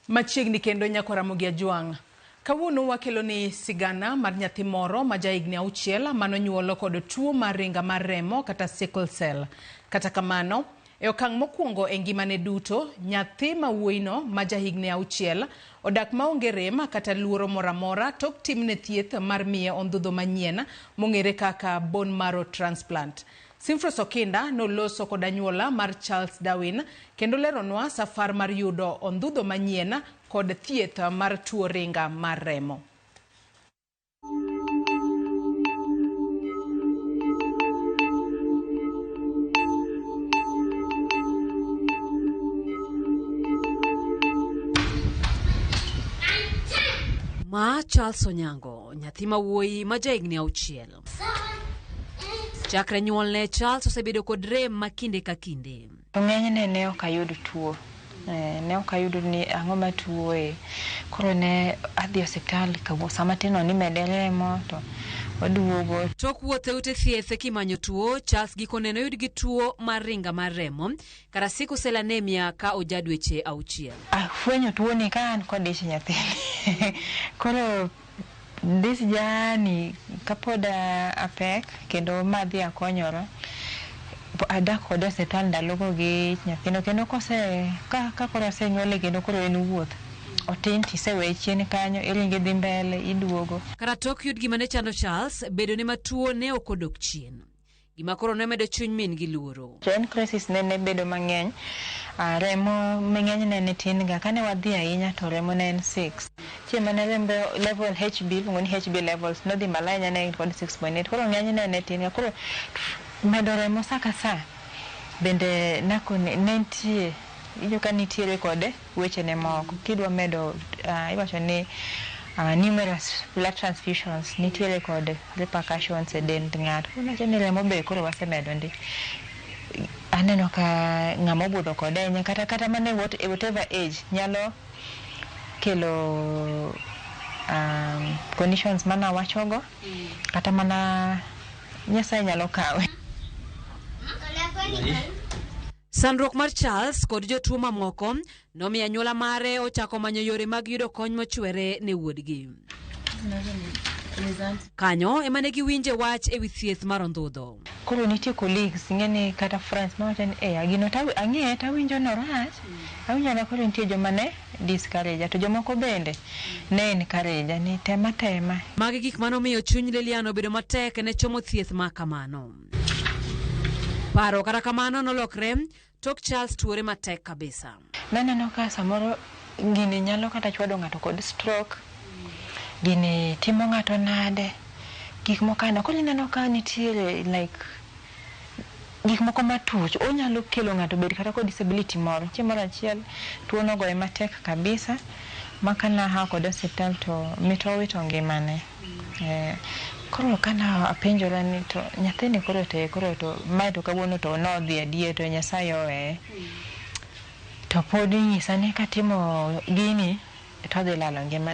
Machiegni kendo nyako Ramogi Ajwang'. Kawuono wakelo ni sigana mar nyathi moro ma jahigni 6 manonyuolo kod tuo mar ringa mar remo kata sickle cell. Kata kamano, e okang' mokwongo e ngimane duto, nyathi ma wuoyino ma jahigni 6 odak maonge rem kata luoro moro amora tok timne thieth mar miye ondhudho manyien mong'ere kaka bone marrow transplant. Simfros Okinda noloso kod anyuola mar Charles Darwin kendo leronwa safar mar yudo ondhudho manyien kod thieth mar tuo ringa mar remo. Ma Charles Onyango, nyathi ma wuoyi ma jahigni 6. Chakre nyuolne, Charles osebedo kod rem ma kinde ka kinde. To ng'enyne ne ok ayud tuo. Ne ok ayudo ni ang'o matuoe. Koro ne adhi e osiptal sama tin no nimede remo to oduogo. Tok wuoth e ute thieth kimanyo tuo, Charles gikone noyud gi tuo mar ringa mar remo kata sickle cell anemia ka oja dweche 6. Afwenyo tuoni ka an kod ich nyathini. Koro this journey kapod apek kendo madhi akonyora, adak kode e osiptal ndalogo gi nyathino kendo kose ka koro osenyuole kendo koro en wuoth. Otin tiseweye chien kanyo, iringo idhi mbele, iduogo. Kata tok yud gima ne chando Charles, bedo ne matuo ne ok odok chien. Gima koro ne medo chuny min gi luoro. En crisis ne bedo mang'eny. Remo mang'eny ne tin ga. Kane wadhi ahinya to remo ne en 6. Chieng' mane rembe level HB, iluongo ni HB levels, nodhi malo ahinya ne en kod 6.8. Koro ng'eny ne tin ga. Koro medo remo sa ka sa bende nakone ne nitie, iwinjo ka nitiere kod weche ne moko. Kidwa medo, iwacho ni numerous blood transfusions nitiere kod repercussions e dend ng'ato. Wacho ni remo be koro wasemedo ndi. Aneno ka ng'ama obudho kode ahinya kata mana e whatever age nyalo kelo conditions mana wachogo kata mana Nyasaye nyalo kawe. Sandruok mar Charles kod jotuo mamoko nomiyo anyuola mare ochako manyo yore mag yudo kony mochwere ne wuodgi. Kanyo ema ne giwinje wach ewi thieth mar ondhudho. Koro nitie colleagues, ing'e kata friends mawacho ni gino ang'e to awinjo norach. Awinjo na koro nitie joma ne discourage to jomoko bende ne encourage ni tema tema. Magi gik manomiyo chuny Lilian obedo matek ne chomo thieth ma kamano. Paro kata kamano nolokre tok Charles tuore matek kabisa. Naneno ka samoro gini nyalo kata chwado ng'ato kod stroke, gini timo ng'ato nade, gik moko aneno. Koro ineno ka nitiere like gik moko matuch, onyalo kelo ng'ato bed kata kod disability moro. Chieng' moro achiel tuo nogoye matek kabisa ma kana aa kode osiptal to mit owito ngimane. Koro kana apenjora ni to nyathini koro te koro to mae to kawuono to nodhi adier to Nyasaye oweye. To pod inyisa ni katimo gini to adhi lalo ngima.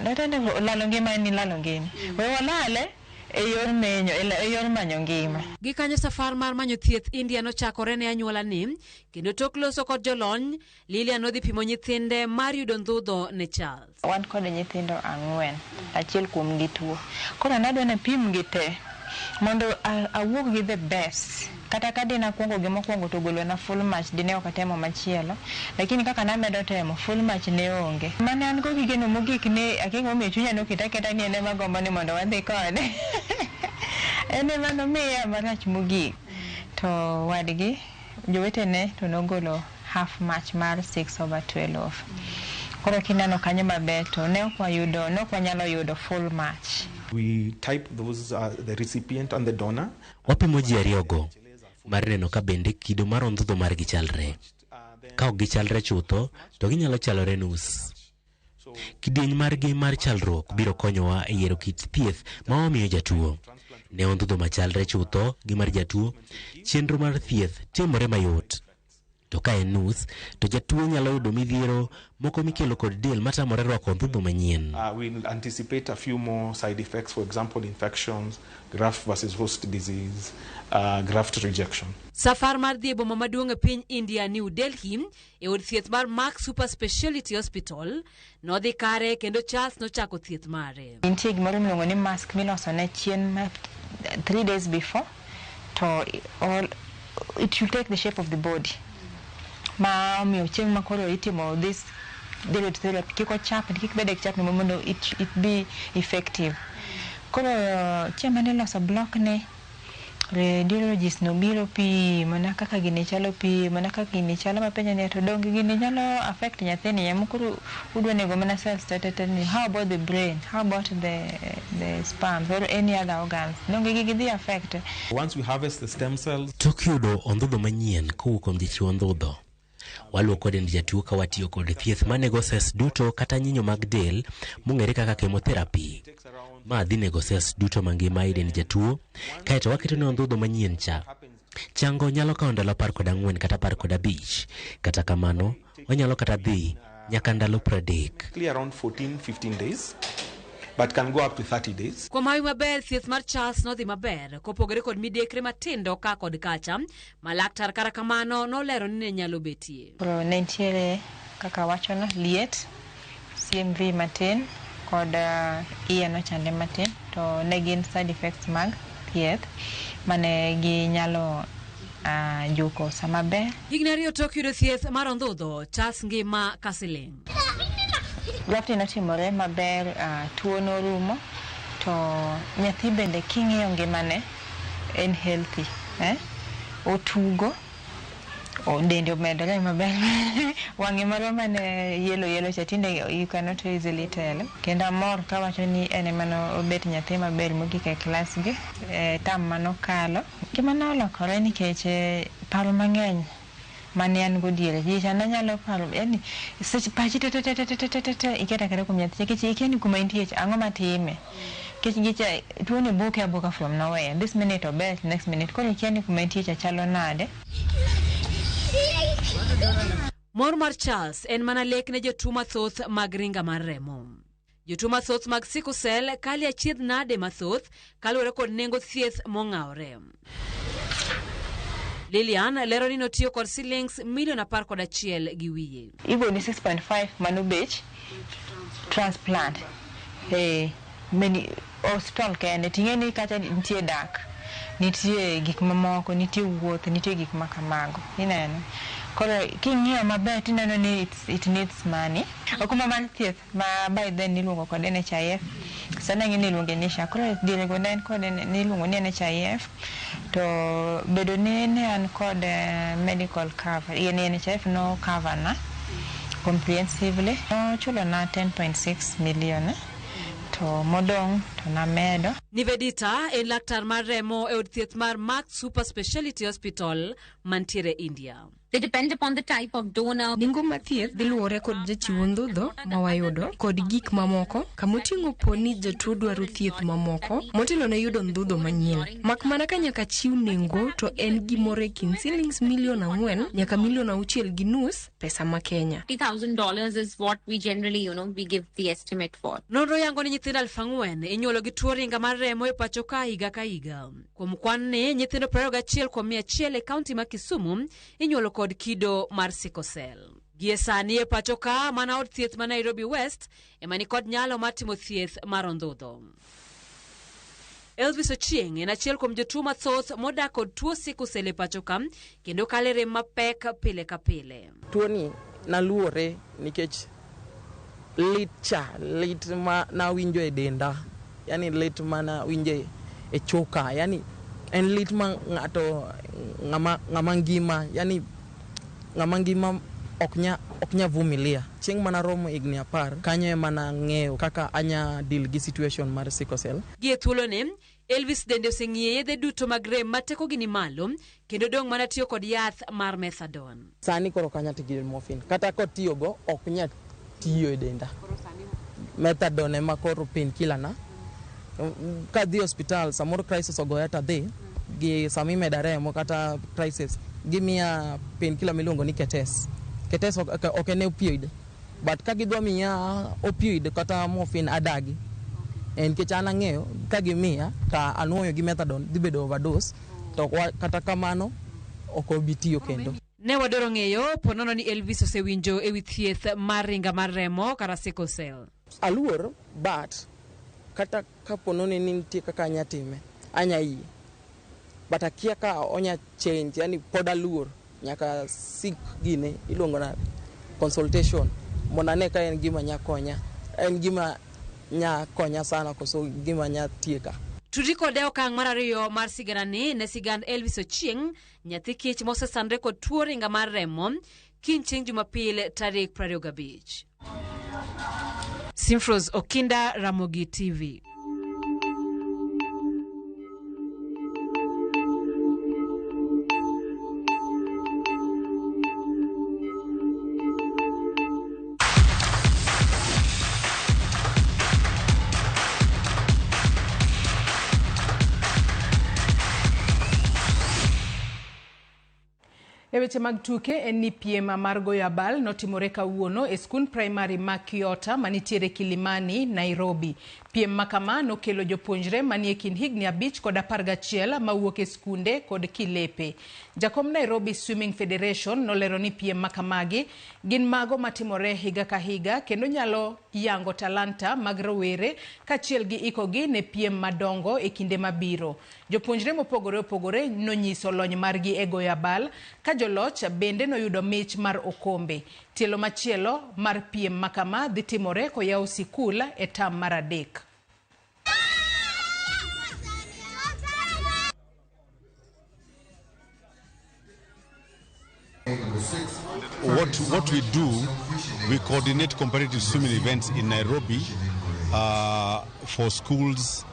Lalo ngima en ni lalo ngima. We walale e yor menyo, e yor manyo ngima. Gikanyo safar mar manyo thieth India nochakore ne anyuola ni, kendo tok loso kod jolony, Lilian nodhi pimo nyithinde mar yudo ndhudho ne Charles. Wan kod nyithindo 4, achiel kuom gi tuo. Koro nadwa ni apim gi te. Mondo awuog gi the best. Kata ka dine akwongo gi mokwongo to ogolona full match dine ok atemo machielo. Lakini kaka namedo temo, full match ne onge. Mane an go gi geno mogik ni akia gimomiyo chunya noketa aketa ni en ema agombo ni mondo wadhi kode. En ema nomiya marach mogik. To wadgi, jowetene to nogolo half match mar 6/12. Koro kineno kanyo maber to ne ok wayudo, ne ok wanyalo yudo full match. We type those, the recipient and the donor. Wapimo ji ariyogo mar neno ka bende kido mar ondhudho margi chalre. Ka ok gichalre chutho, to ginyalo chalore nus. Kidieny margi mar chalruok biro konyowa e yiero kit thieth ma wamiyo jatuo. Ne ondhudho machalre chutho gi mar jatuo, chenro mar thieth timore mayot. To ka en nus, to jatuo nyalo yudo midhiero moko mikelo kod del matamore rwako ondhudho manyien. We'll anticipate a few more side effects, for example, infections, graft versus host disease, graft rejection. Safar mar dhi e boma maduong' e piny India, New Delhi, e od thieth mar Max Super Speciality Hospital, nodhi kare kendo Charles nochako thieth mare. Nitie gimoro miluongo ni mask miloso ne chien ma 3 days before to all, it should take the shape of the body. Ma omiyo chieng' ma koro itimo this therapy kik ochapni, kik bede gi chapni mondo it be effective. Koro chieng' mane iloso block ni, radiologist nobiro pimo na kaka gini chalo, pimo na kaka gini chalo, mapenjo ni to donge gini nyalo affect nyathini ema koro udwa nego mana cells te te te ni how about the brain, how about the sperms or any other organs, donge gigi dhi affect. Once we harvest the stem cells, Tok yudo ondhudho manyien kowuok kuom jachiw ondhudho, waluoko dend jatuo ka watiyo kod thieth manego cells duto kata nyinyo mag del mong'ere kaka chemotherapy. Ma dhi nego cells duto mangima e dend jatuo, kaeto waketo ne ondhudho manyien cha. Chango nyalo kawo ndalo 14 kata 15. Kata kamano, onyalo kata dhi nyaka ndalo 30. Around 14-15 days, but can go up to 30 days. Kuom hawi maber, thieth mar Charles nodhi maber, kopogore kod midekre matindo ka kod kacha, ma laktar kata kamano nolero ni ne nyalo betie. Koro ne nitiere kaka wachono, liet, CMV matin, kod iye nochande matin, to ne gin side effects mag thieth mane ginyalo juko sama ber. Higni ariyo tok yudo thieth mar ondhudho, Charles ngima ka siling'. Grafting notimore maber, tuo norumo, to nyathi bende king'iyo ngimane en healthy, eh? Otugo, dende omedore maber. Wang'e moro mane yellow yellow cha tinde you cannot easily tell. Kendo amor kawacho ni en ema nobet nyathi maber mogik e klas gi, term manokalo. Ngimana olokore nikech paro mang'eny mane an go diere. Ji cha nanyalo paro, yani seche pachi te te te te te te te te iketo aketa kuom nyathi nikech ikia ni kuma entie cha ang'o matime. Nikech gicha tuo ni buke abuka from nowhere. This minute ober, next minute koro ikia ni kuma entie cha chalo nade. Mor mar Charles en mana lek ne jotuo mathoth mag ringa mar remo. Jotuo mathoth mag sickle cell kali achiedh nade mathoth kaluwore kod nengo thieth mong'awore. Lilian lero ni notiyo kod silings milion 11 gi wiye. Igoni 6.5 mano bech transplant. Many hospital kende ting'e ni kata nitie dak, nitie gik mamoko, nitie wuoth, nitie gik ma kamago. Ineno. Koro king'iyo maber tineno ni it needs money. Okumba mar thieth ma by then niluongo kod NHIF. Sani ang'e ni iluonge ni SHA. Koro diere go ne en kod niluongo ni NHIF. To bedo ni ne an kod medical cover, yani NHIF no cover na comprehensively. Nochulo na 10.6 million. To modong' to namedo. Nivedita en laktar mar remo e od thieth mar Max Super Speciality Hospital mantiere India. They depend upon the type of donor. Nengo mar thieth dhi luwore kod jachiw ondhudho ma wayudo kod gik mamoko kamoting'o po ni jatuo dwaro thieth mamoko motelo ne yudo ondhudho manyien. Mak mana ka nyaka chiw nengo to en gimoro e kind silings milion 4 nyaka milion 6.5 pesa ma Kenya. $50,000 is what we generally, we give the estimate for. Nonro yango ni nyithindo 4,000 inyuolo gi tuo ringa mar remo e pacho ka higa ka higa. Kuom kwan ni, nyithindo 21 kuom 100 e kaunti ma Kisumu inyuolo kod kido mar sickle cell. Gie sani e pacho ka mana od thieth ma Nairobi West ema ni kod nyalo mar timo thieth mar ondhudho. Elvis Ochieng en achiel kuom jotuo mathoth modak kod tuo sickle cell e pacho ka kendo kale rem mapek pile ka pile. Tuoni naluore nikech lit cha, lit ma nawinjo e denda, yani lit ma nawinjo e choka, yani en lit ma ng'ato ng'ama ngima, yani ng'ama ngima ok nya vumilia. Chieng' mana romo higni 10, kanyo ema nang'eyo kaka anya deal gi situation mar sickle cell. Gie thuoloni, Elvis dende oseng'iye yedhe duto mag rem ma tekogi ni malo kendo dong' mana tiyo kod yath mar methadone. Sani koro ok anyal tiyo gi morphine, kata kotiyogo ok nyal tiyo e denda. Methadone ema koro painkiller na. Kadhi osiptal samoro crisis ogoya tadhi gi sama imeda remo kata crisis gimiya painkiller miluongo ni Ketes. Ketes ok en opioid, but ka gidwa miya opioid kata morphine adagi. En nikech an ang'eyo ka gimiya ta anuoyo gi methadone dhi bedo overdose, to kata kamano ok obi tiyo kendo. Ne wadwaro ng'eyo ponono ni Elvis osewinjo ewi thieth mar ringa mar remo kata sickle cell. Aluor, but kata kapo ni nitie kaka anya time, anya yie. But akia ka onya change, yani pod aluor nyaka seek gine iluongo na consultation mondo ane ka en gima nya konya, en gima nya konya sana koso gima nya tieka. Tudi kode okang' mar ariyo mar siganani ne sigand Elvis Ochieng, nyathi kich mosesandre kod tuo ringa mar remo kiny chieng' Jumapil tarik 25. Simfros Okinda, Ramogi TV. E weche mag tuke en ni piem mar goyo abal notimore kawuono e skund primary ma Kiota manitiere Kilimani, Nairobi. Piem ma kama nokelo jopuonjre manie kind higni 5 kod 11 mawuok e skunde kod kilepe. Jakom Nairobi Swimming Federation nolero ni piem ma kamagi gin mago matimore higa ka higa kendo nyalo yango talanta mag rowere kaachiel gi ikogi ne piem madongo e kinde mabiro. Jopuonjre mopogore opogore nonyiso lony margi e goyo abal ka joloch bende noyudo mich mar okombe. Tielo machielo mar piem makama dhi timore koyaw sikul e tam mar 3. What we do, we coordinate competitive swimming events in Nairobi for schools,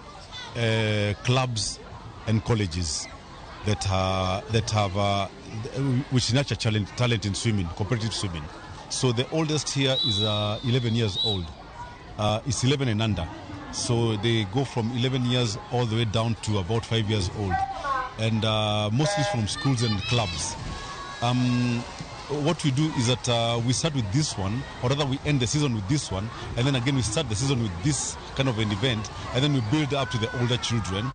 clubs, and colleges that have which nurture talent in swimming, competitive swimming. So the oldest here is 11 years old. It's 11 and under. So they go from 11 years all the way down to about 5 years old, and mostly from schools and clubs. What we do is that we start with this one, or rather we end the season with this one, and then again we start the season with this kind of an event, and then we build up to the older children.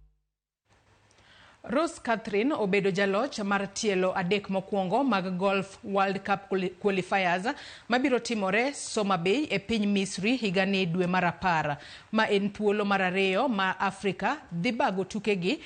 Rose Catherine obedo jaloch mar tielo 3 mokwongo mag Golf World Cup qualifiers mabiro timore Soma Bay e piny Misri higani dwe mar 10. Ma en thuolo mar 2 ma Afrika dhi bago tukegi.